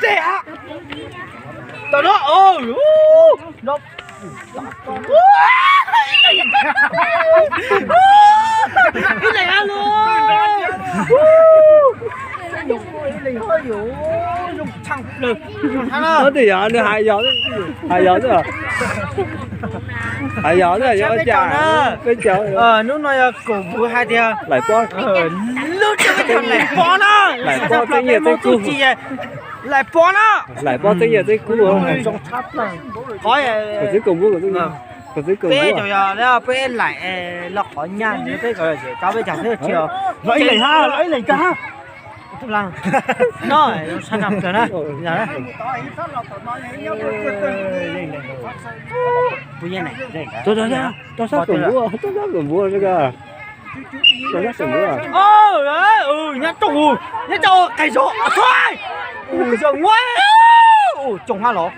teg a. Tau no, no. Ib leeg a los. Ib leeg ho yus zoo tshaj plaws. Twb yog nws hais yog, hais yog xwb. Hais yog xwb, yuav ua cas? Peb cov, hnub no yog kaum npuv hais tias Laim Pob, lub teb chaws Laim Pob na, Laim Pob txeeb nyiaj txeeb kub. Laim Pob na, Laim Pob txeeb nyiaj txeeb kub. Qhov, kuv txwv kaum npuv, kuv txwv kaum npuv. Peb cov yog peb Laim los qhov nyaj peb cov, cov peb cov xwb tsis. Los ib leeg ha, los ib leeg kag ha. No, sab nram kawg na. Rau sab kaum npuv, rau sab kaum npuv, rau sab kaum npuv. Nyob rau, nyob rau qis zog, zoo, tsoom hab los.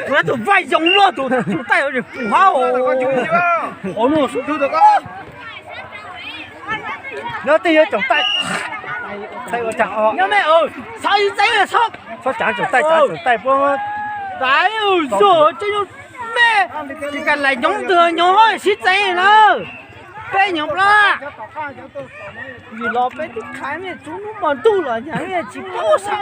Kuv tus vaij zoo luaj, tus taij pum hab os. Nyob tej yuav tsoom taij, nyob me, xav tsis txeeb, txhob tsoom taij, tsoom taij puab. Tais, zoo, me, tsis kam laim nyoov ntws nyoov sib txeeb na. Peb nyoov plab. Vim los peb twb qhia mej txhua hnub hmo ntuj los nyag mej tsis paub xav.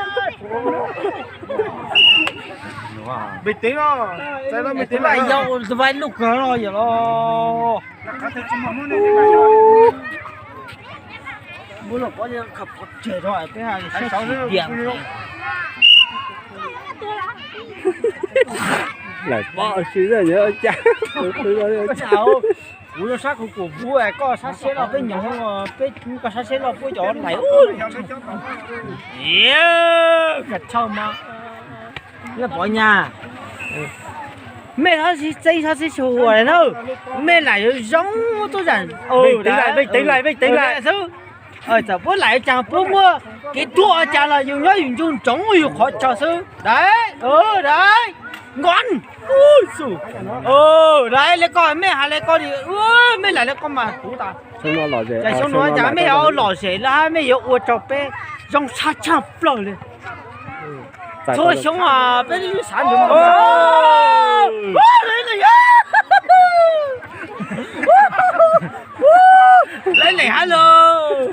Yog tus vaij luj kawg no yog los. Muab los pov kha pov tseg rau peb hais sib diam. Laim Pob si yuav ua cas? Kuv yog sab kuv kuv pub koj sab siab loj peb nyoog, peb koj sab siab loj pub cov laim. Ka tshawj mas. Pov nyaj, mej txhob sib txeeb txhob sib xyuas na. Mej laim yuav zoo tuaj zam. Teev laim, teev laim, teev laim xwb. Txawm puab laim ua cas puab muaj kev tuag ua cas los yus nyob yus ntsug ntsoov yus qhov chaw xwb. Dai, dai, nkob. Dai, le koj mej has le koj li, mej laim le koj mas kuv tas. Xyoo no cas mej yuav lom zem lawm hab mej yuav ua rau peb zoo tshaj tshaj plaws li. Txhua xyoo peb xav ntawd. Lawv leem hab lauj.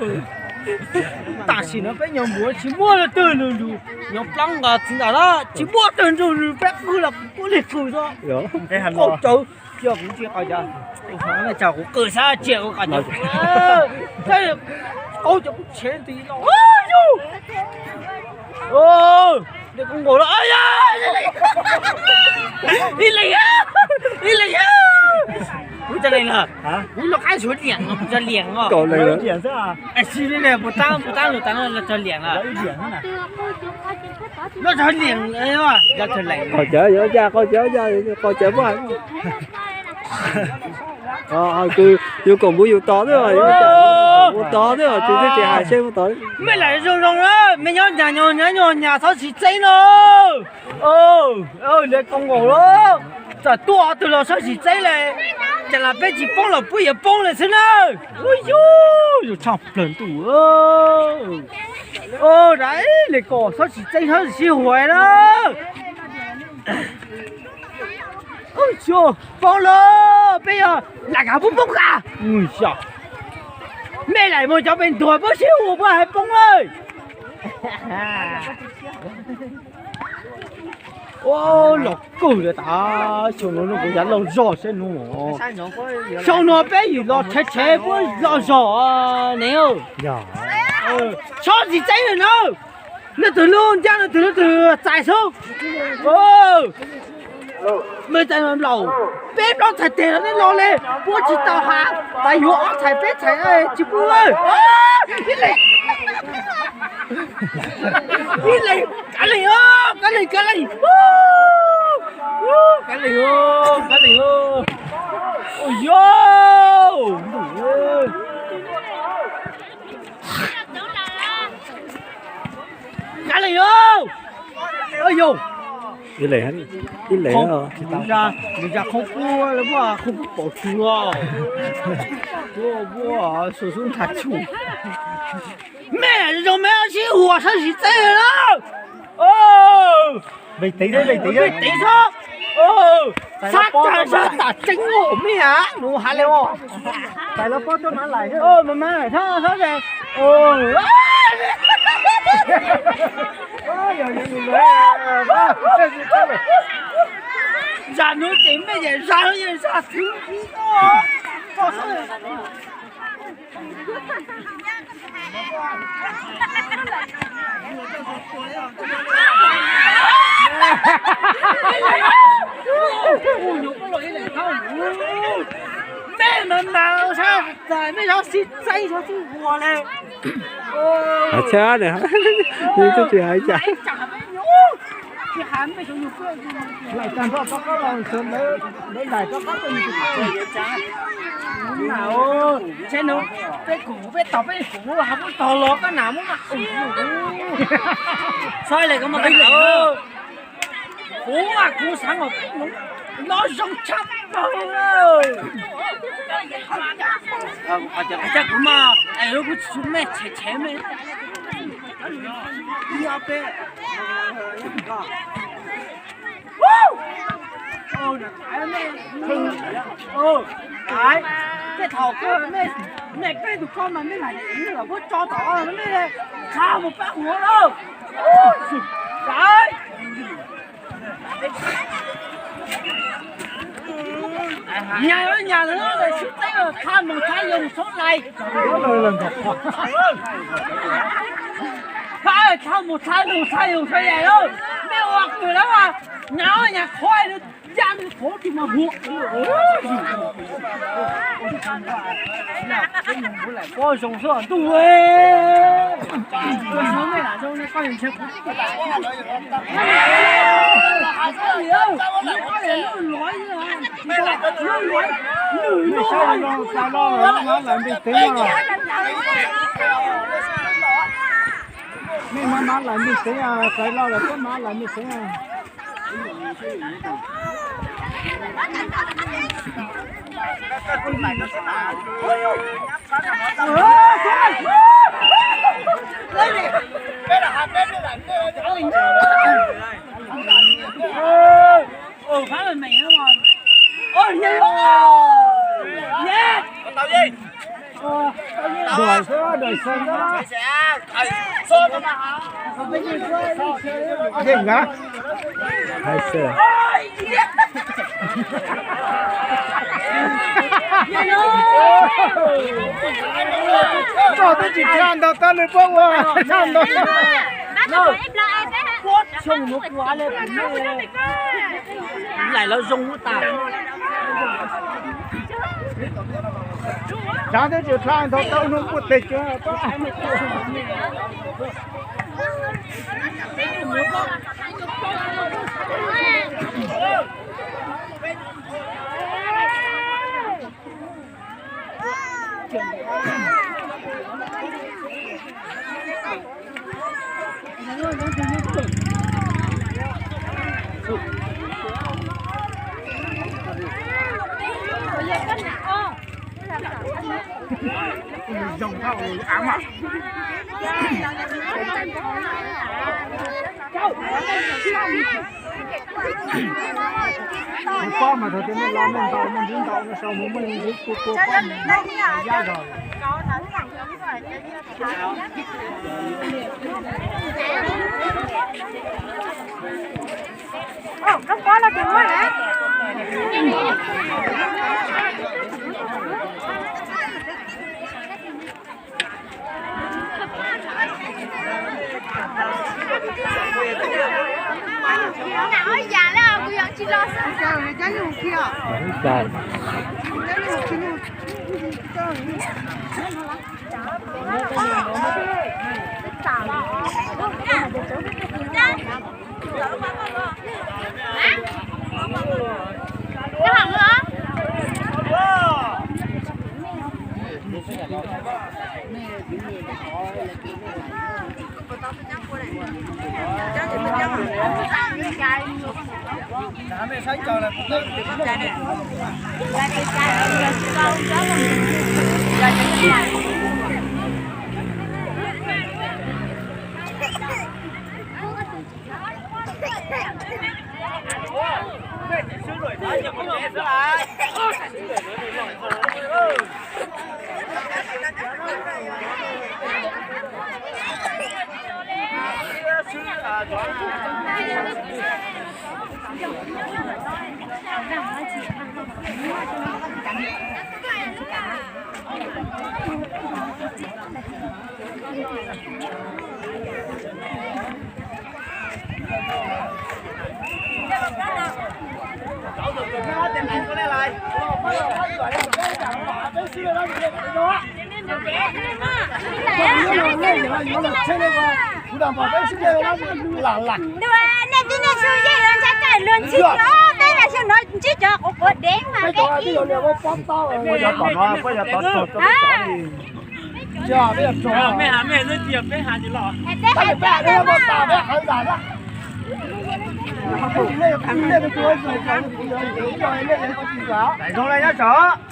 Tam sim no peb nyob npuav tsis muaj leej twg nrug nrug, nyob plaub nqa txiv nqa lawm tsis muaj leej twg nrug nrug, peb qw los kuj lig qw xwb. Qaub cawv, yog kuv tsis qaub cawv, tsam kuv qw xab tsia kuv qaub cawv, qaub cawv kuv tshev ntws los. Ib leeg, ib leeg, kuv tso lees lawm, kuv lub qab suav liam, kuv tso liam os. Tsis li ne, puas tab puas tab lus tas no los tso liam lawm. Los tso liam, los tso lees. Qaub cawv yuav ua cas, qaub cawv ua cas, qaub cawv puas Yus koom npuv yus tod xwb, yus ua cas npuv tod xwb, tsis twb tsis hais seb npuv tod. Mej lam zoo zoo na, mej nyob nyag nyob nyag txhob sim txeeb no. Li koom nkaus lawm, txawm tuaj qhov twg los txhob sim txeeb li, cas los peb tsis poob los puab yuav poob li xwb na. Ua yus, yus tshaj plawg ntuj. Dab li ko txhob sim txeeb txhob sib huas na. Poob lawm, peb yog lam kav puab poob ka. Mej lam mus cov pes ntuag puab sib hu puab hais poob lawm. Ua los kawg li tas, xyoo no kuv yav loj zog seb no. Xyoo no peb yim los tshev tshev puab loj zog ne. Txhob tsis txeeb li na. Leej twg lub ncaj leej twg lub twg txais xwb. Mej txais laus, peb plaub txhais tes los nej los li, puab tsis tau has, tas yuav ob txhais peb txhais tsis pub. Ib leeg, ib leeg, kav leej, kav leej, kav leej, kav leej, kav leej. Ua yog, kav leej. Ib leeg, ib leeg, nws ya khoob kub, khoob kub pom tshwm os. Muaj xu xub nthav tshum. Mej zoo mej sib huas txhob sim txeeb lawm. Npej tev, npej tev, npej tev xwb. Sab tag sab tam tseeb os, mej a, nus has le os. Txais los pob tuaj mas lais, mas mas lais thab thab le. Zam nuav ces mej ces zam nuav ces zam twv. Mej mas mas, mej zov sib txeeb zov sib huas le. Hais tsis hais cas. Peb kuv peb tog peb kuv has pub tog los koj nam muab mas. Txhob le koj mas, kuv mas kuv xav os, no zoo tshaj plaws. Kuv mas kuv tsis tsum mej tshev tshev mej. Tej thaum mej peb tug ko mas mej lam tso tom mej le, txhob mus pab huv lawm. Nyas nyas sib txeeb, thaj mus thaj yoog txhob lais. Thaj mus thaj yoog txhob lais lauj. Mej ua kws lawm, nyas nyas qhov ya nws qhov tus mas huv. Pob zoo xwb ntuj. Mej saib los txais loj lawm, maj lawv npej teev os. Mej maj maj lawv npej teev os, txais loj lawm, maj lawv npej teev os. Yeej na. Hais tias koj twb tsis tshaj ntau tab nws puab ua tshaj ntau. Laim los zoo tas. Tsav twb tsis tshaj ntau tab nws puab teg cua. Zoo thaj ua av mas. Kuv paub mas thaum twg mej los mej ntaus mej ntsib ntaus no sau mus muaj ntsib kua kua paub yab zog. Koj pob no ces muaj na. Nej tib neeg xwb yeej yuav ntshai kawg luag ntxhi os, peb los xyoo no ntsib cov quav quav dev mas peb ib.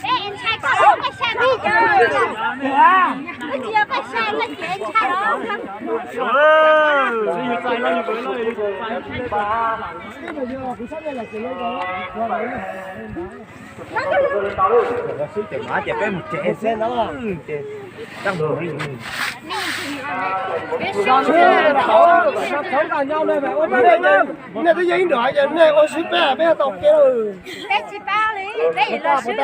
Peb ntshai koj, koj xyaj peb cov. Koj tsis yog koj xyaj koj tseem ntshai os. Xwb ces mas ces peb mus tsev xwb. Ces tag mus. Nej twb yog ib nrog ces nej ua sib peb peb tau kev lawm. Peb tsis paub li, peb yuav los swb.